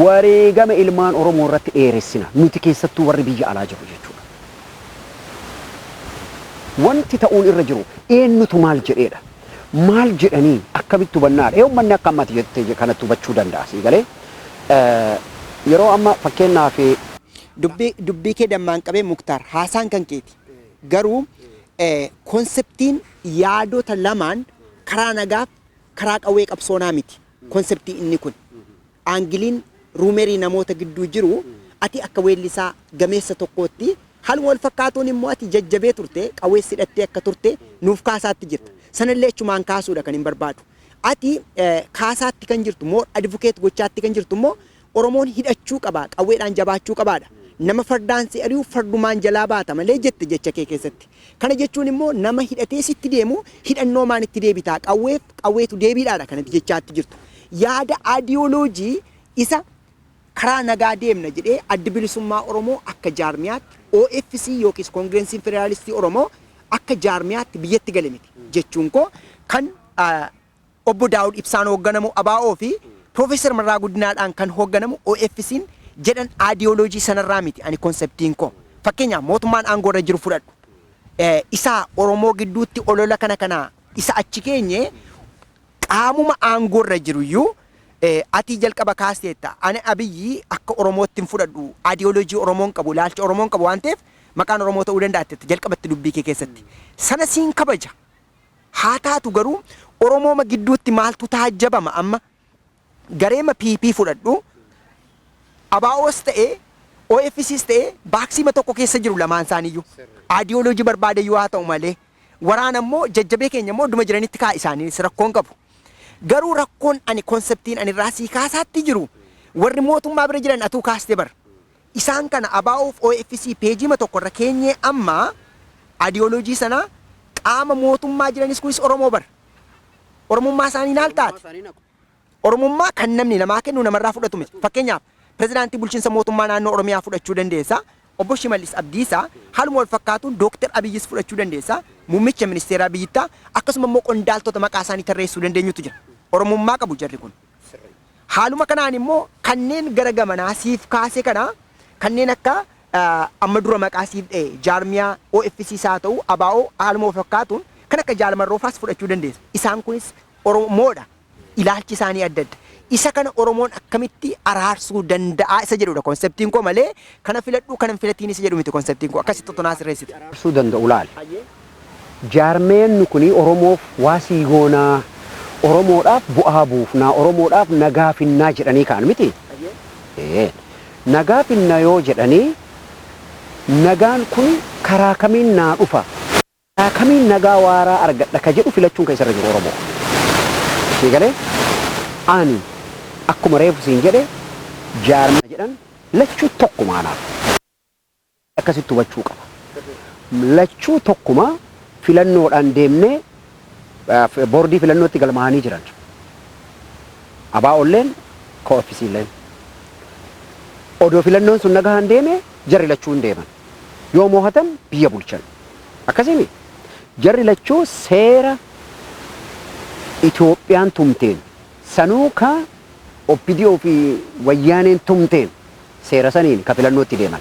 wareegama ilmaan Oromoo irratti dheeressina. Nuti keessattuu warri biyya alaa jiru jechuudha. Wanti ta'uun irra jiru eenyutu maal jedheedha. Maal jedhanii akkamitti hubannaadha. Ee, uummanni akka ammati jettee kanatti hubachuu danda'a sii galee. Yeroo amma fakkeenyaaf Dubbii kee dammaan qabee, Muktaar, haasaan kan keeti. Garuu conceptiin yaadota lamaan karaa nagaaf karaa qawwee qabsoonaa miti. Conceptii inni kun. Angleiin rumorii namoota gidduu jiru, ati akka weellisaa gameessa tokkootti, haaluma wal fakkaatuun immoo ati jajjabee turte, qawwee hidhattee akka turte nuuf kaasaatti jirta. Sanallee achumaan kaasuudha kan hin barbaadu. Ati kaasaatti kan jirtu moo advocate gochaatti kan jirtu immoo Oromoon hidhachuu qaba, qawweedhaan jabaachuu qabaadha. Nama fardaan si ari'u fardumaan jalaa baata malee jette jecha kee keessatti. Kana jechuun immoo nama hidhatee sitti deemu hidhannoo maan itti deebitaa, qawweef qawweetu deebiidhaadha kanatti jechaatti jirtu. Yaada ideology isa karaa nagaa deemna jedhee Addi Bilisummaa Oromoo akka jaarmiyaatti, OFC yookiis Koongirensiin Federaalistii Oromoo akka jaarmiyaatti biyyatti gale miti. Jechuun koo kan obbo Daawud Ibsaan hoogganamu ABO fi Piroofeesar Marraa Guddinaadhaan kan hoogganamu OFC'n jedhan ideology sanarraa miti ani conceptiin koo. Fakkeenyaaf, mootummaan aangoo irra jiru fudhadhu. Isa Oromoo gidduutti olola kana isa achi keenye, qaamuma aangoo irra jiru iyyuu ati jalqaba kaasteetta. Ani Abiyyi akka Oromootti hin fudhadhu, ideology Oromoon qabu, ilaalcha Oromoon qabu waan ta'eef maqaan Oromoo ta'uu danda'a jettee jalqabatti dubbii kee keessatti. Sana siin kabaja. Haa taatu garuu Oromooma gidduutti maaltu taajjabama? Amma gareema PP fudhadhu, ABOs ta'ee OFCs ta'ee boxiima tokko keessa jiru lamaan isaaniiyyuu. Ideology barbaade iyyuu haa ta'u malee. Waraana immoo jajjabee keenya immoo idduma jiranitti kaa isaaniis rakkoon qabu. Garuu rakkoon ani conceptiin ani irraa sii kaasaatti jiru, warri mootummaa bira jiran atuu kaaste bara. Isaan kana ABOf OFC pagema tokko irra keenyee, amma ideology sana qaama mootummaa jiranis kunis Oromoo bara. Oromummaa isaanii naal taate. Oromummaa kan namni namaa kennu namarraa fudhatu miti. Fakkeenyaaf, pirezidaantii bulchiinsa mootummaa naannoo Oromiyaa fudhachuu dandeessa. Obbo Shimallis Abdiisaa, haaluma wal fakkaatuun Dooktar Abiyyis fudhachuu dandeessa. Muummicha ministeeraa biyyittaa, akkasuma immoo qondaaltota maqaa isaanii tarreessuu dandeenyutu jira. Oromummaa qabu jarri kun. Haaluma kanaan immoo kanneen gara gamanaa siif kaase kana, kanneen akka amma dura maqaa siif dha'e jaarmiyaa OFC haa ta'u ABO, haaluma wal fakkaatuun kan akka Jaalmarroofaas fudhachuu dandeessa. Isaan kunis Oromoodha. Ilaalchi isaanii adda adda. Isa kana Oromoon akkamitti araarsuu danda'a isa jedhudha conceptiin koo malee kana filadhu, kana hin filatiin isa jedhu miti conceptiin koo. Akkasitti otoo naa sirreessite. Araarsuu danda'u laal. Jaarmeen kuni Oromoof waa sii goonaa, Oromoodhaaf bu'aa buufnaa, Oromoodhaaf nagaa finnaa jedhanii ka'an miti. Nagaa finna yoo jedhanii, nagaan kun karaa kamiin naa dhufa? Karaa kamiin nagaa waaraa argadha ka jedhu filachuun kan isarra jiru Oromoo. Sii galee, ani akkuma reefu siin jedhe, jaarmaa jedhan lachuu tokkuma anaaf. Akkasitti hubachuu qaba. Lachuu tokkuma, filannoodhaan deemnee boordii filannootti galmaa'anii jiran. ABOlleen KOFClleen. Odoo filannoon sun nagahaan deeme jarri lachuu hin deeman. Yoo mo'atan biyya bulchan. Akkasimi jarri lachuu seera Itoophiyaan tumteen, sanuu ka OPDO fi Wayyaaneen tumteen, seera saniin ka filannootti deeman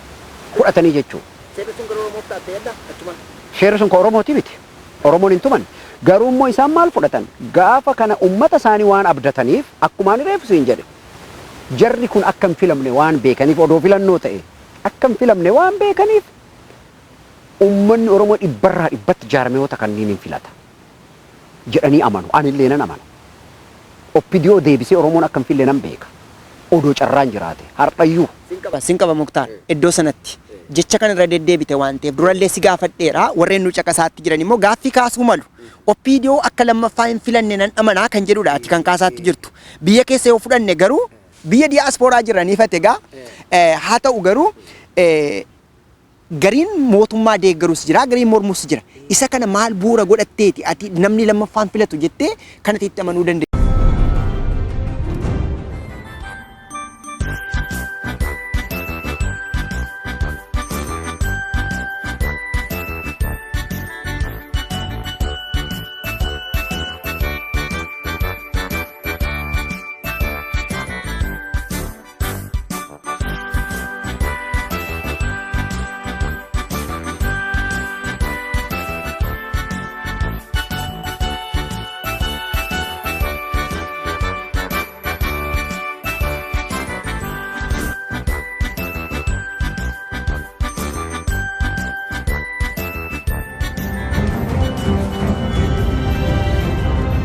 fudhatanii jechuudha. Seerri sun garuu Oromoof taate yadda achumaan. Seerri sun ka Oromooti miti. Oromoon hin tuman. Garuu immoo isaan maal fudhatan? Gaafa kana ummata isaanii waan abdataniif, akkuma ani reefu siin jedhe, jarri kun akka hin filamne waan beekaniif, odoo filannoo ta'e akka hin filamne waan beekaniif, ummanni Oromoo dhibbarraa dhibbatti jaarmiyoota kanneen hin filata jedhanii amanu. Anillee nan amana. OPDO deebisee Oromoon akka hin fille nan beeka. Odoo carraan jiraate har'ayyuu. Sin qaba, sin qaba Muktaar. Iddoo sanatti jecha kana irra deddeebite waan ta'eef durallee si gaafadheera. Warreen nu caqasaatti jiran immoo gaaffii kaasuu malu. OPDO akka lammaffaa hin filanne nan amanaa kan jedhudha ati kan kaasaatti jirtu. Biyya keessa yoo fudhanne garuu biyya diyaaspooraa jiran ifate egaa haa ta'u garuu gariin mootummaa deeggarus jira, gariin mormus jira. Isa kana maal bu'uura godhatteeti ati namni lammaffaan filatu jettee kanatti itti amanuu dandeessa?